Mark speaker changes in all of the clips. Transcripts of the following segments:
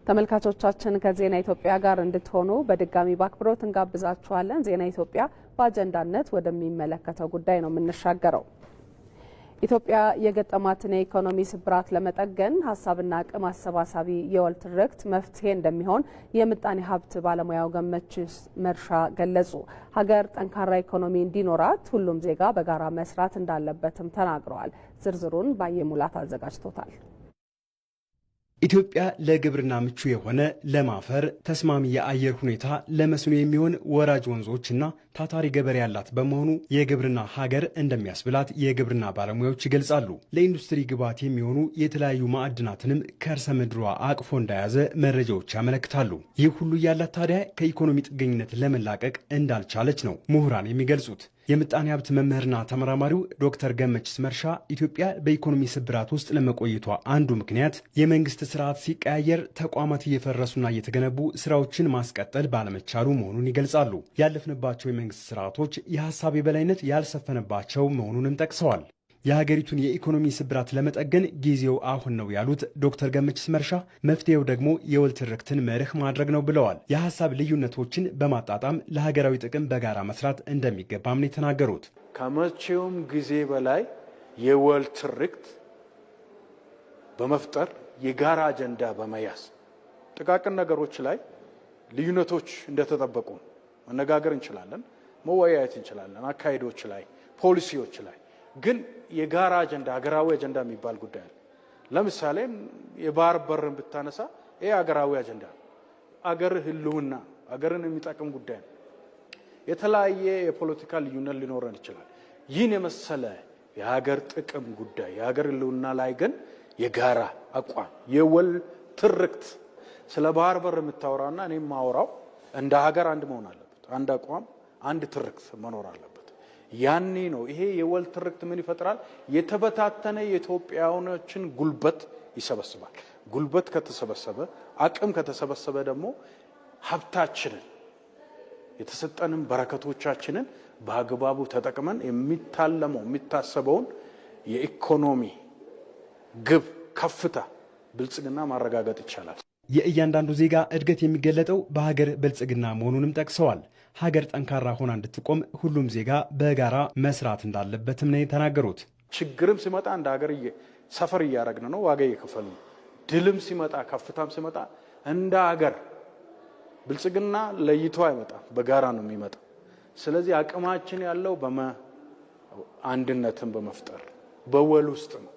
Speaker 1: ተመልካቾቻችን ከዜና ኢትዮጵያ ጋር እንድትሆኑ በድጋሚ በአክብሮት እንጋብዛችኋለን። ዜና ኢትዮጵያ በአጀንዳነት ወደሚመለከተው ጉዳይ ነው የምንሻገረው። ኢትዮጵያ የገጠማትን የኢኮኖሚ ስብራት ለመጠገን ሀሳብና አቅም አሰባሳቢ የወል ትርክት መፍትሄ እንደሚሆን የምጣኔ ሀብት ባለሙያው ገመችስ መርሻ ገለጹ። ሀገር ጠንካራ ኢኮኖሚ እንዲኖራት ሁሉም ዜጋ በጋራ መስራት እንዳለበትም ተናግረዋል። ዝርዝሩን ባየሙላት አዘጋጅቶታል።
Speaker 2: ኢትዮጵያ ለግብርና ምቹ የሆነ ለም አፈር፣ ተስማሚ የአየር ሁኔታ፣ ለመስኖ የሚሆን ወራጅ ወንዞችና ታታሪ ገበሬ ያላት በመሆኑ የግብርና ሀገር እንደሚያስብላት የግብርና ባለሙያዎች ይገልጻሉ። ለኢንዱስትሪ ግብዓት የሚሆኑ የተለያዩ ማዕድናትንም ከርሰ ምድሯ አቅፎ እንደያዘ መረጃዎች ያመለክታሉ። ይህ ሁሉ ያላት ታዲያ ከኢኮኖሚ ጥገኝነት ለመላቀቅ እንዳልቻለች ነው ምሁራን የሚገልጹት። የምጣኔ ሀብት መምህርና ተመራማሪው ዶክተር ገመችስ መርሻ ኢትዮጵያ በኢኮኖሚ ስብራት ውስጥ ለመቆየቷ አንዱ ምክንያት የመንግስት ስርዓት ሲቀያየር ተቋማት እየፈረሱና እየተገነቡ ስራዎችን ማስቀጠል ባለመቻሉ መሆኑን ይገልጻሉ። ያለፍንባቸው የመንግስት ስርዓቶች የሀሳብ የበላይነት ያልሰፈነባቸው መሆኑንም ጠቅሰዋል። የሀገሪቱን የኢኮኖሚ ስብራት ለመጠገን ጊዜው አሁን ነው ያሉት ዶክተር ገመችስ መርሻ መፍትሄው ደግሞ የወል ትርክትን መርህ ማድረግ ነው ብለዋል። የሀሳብ ልዩነቶችን በማጣጣም ለሀገራዊ ጥቅም በጋራ መስራት እንደሚገባም ነው የተናገሩት።
Speaker 3: ከመቼውም ጊዜ በላይ የወል ትርክት በመፍጠር የጋራ አጀንዳ በመያዝ ጥቃቅን ነገሮች ላይ ልዩነቶች እንደተጠበቁ መነጋገር እንችላለን፣ መወያየት እንችላለን። አካሄዶች ላይ፣ ፖሊሲዎች ላይ ግን የጋራ አጀንዳ፣ ሀገራዊ አጀንዳ የሚባል ጉዳይ አለ። ለምሳሌ የባህር በርን ብታነሳ ይሄ ሀገራዊ አጀንዳ ነው። አገር ህልውና፣ አገርን የሚጠቅም ጉዳይ ነው። የተለያየ የፖለቲካ ልዩነት ሊኖረን ይችላል። ይህን የመሰለ የሀገር ጥቅም ጉዳይ፣ የሀገር ህልውና ላይ ግን የጋራ አቋም፣ የወል ትርክት፣ ስለ ባህር በር የምታወራውና እኔ የማወራው እንደ ሀገር አንድ መሆን አለበት። አንድ አቋም፣ አንድ ትርክት መኖር አለበት። ያኔ ነው ይሄ የወል ትርክት ምን ይፈጥራል? የተበታተነ የኢትዮጵያውያኖችን ጉልበት ይሰበስባል። ጉልበት ከተሰበሰበ፣ አቅም ከተሰበሰበ ደግሞ ሀብታችንን፣ የተሰጠንን በረከቶቻችንን በአግባቡ ተጠቅመን የሚታለመው የሚታሰበውን የኢኮኖሚ ግብ፣ ከፍታ፣ ብልጽግና ማረጋገጥ ይቻላል።
Speaker 2: የእያንዳንዱ ዜጋ እድገት የሚገለጠው በሀገር ብልጽግና መሆኑንም ጠቅሰዋል። ሀገር ጠንካራ ሆና እንድትቆም ሁሉም ዜጋ በጋራ መስራት እንዳለበትም ነው የተናገሩት።
Speaker 3: ችግርም ሲመጣ እንደ ሀገር ሰፈር እያደረግን ነው፣ ዋጋ እየከፈልን ነው። ድልም ሲመጣ፣ ከፍታም ሲመጣ እንደ ሀገር ብልጽግና ለይቶ አይመጣም፣ በጋራ ነው የሚመጣ። ስለዚህ አቅማችን ያለው አንድነትን በመፍጠር በወል ውስጥ ነው።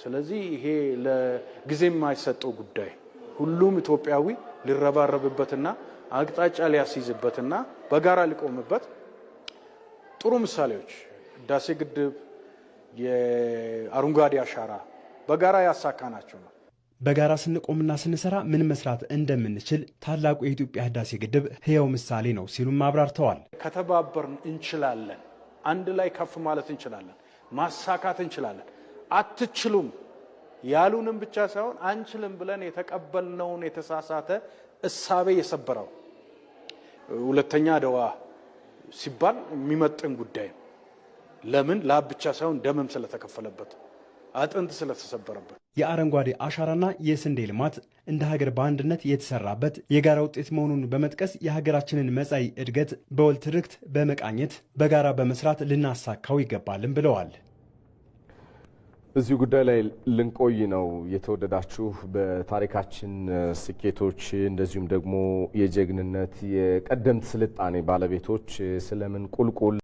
Speaker 3: ስለዚህ ይሄ ለጊዜ የማይሰጠው ጉዳይ ሁሉም ኢትዮጵያዊ ሊረባረብበትና አቅጣጫ ሊያስይዝበትና በጋራ ሊቆምበት ጥሩ ምሳሌዎች ህዳሴ ግድብ፣ የአረንጓዴ አሻራ በጋራ ያሳካናቸው ነው።
Speaker 2: በጋራ ስንቆምና ስንሰራ ምን መስራት እንደምንችል ታላቁ የኢትዮጵያ ህዳሴ ግድብ ህያው ምሳሌ ነው ሲሉም አብራርተዋል።
Speaker 3: ከተባበርን እንችላለን። አንድ ላይ ከፍ ማለት እንችላለን። ማሳካት እንችላለን። አትችሉም ያሉንም ብቻ ሳይሆን አንችልም ብለን የተቀበልነውን የተሳሳተ እሳቤ የሰበረው ሁለተኛ አድዋ ሲባል የሚመጥን ጉዳይ ነው። ለምን ላብ ብቻ ሳይሆን ደምም ስለተከፈለበት፣ አጥንት ስለተሰበረበት።
Speaker 2: የአረንጓዴ አሻራና የስንዴ ልማት እንደ ሀገር በአንድነት የተሰራበት የጋራ ውጤት መሆኑን በመጥቀስ የሀገራችንን መጻኢ እድገት በወል ትርክት በመቃኘት በጋራ በመስራት ልናሳካው ይገባልን ብለዋል።
Speaker 4: እዚሁ ጉዳይ ላይ ልንቆይ ነው። የተወደዳችሁ በታሪካችን ስኬቶች እንደዚሁም ደግሞ የጀግንነት የቀደምት ስልጣኔ ባለቤቶች ስለምን ቁልቁል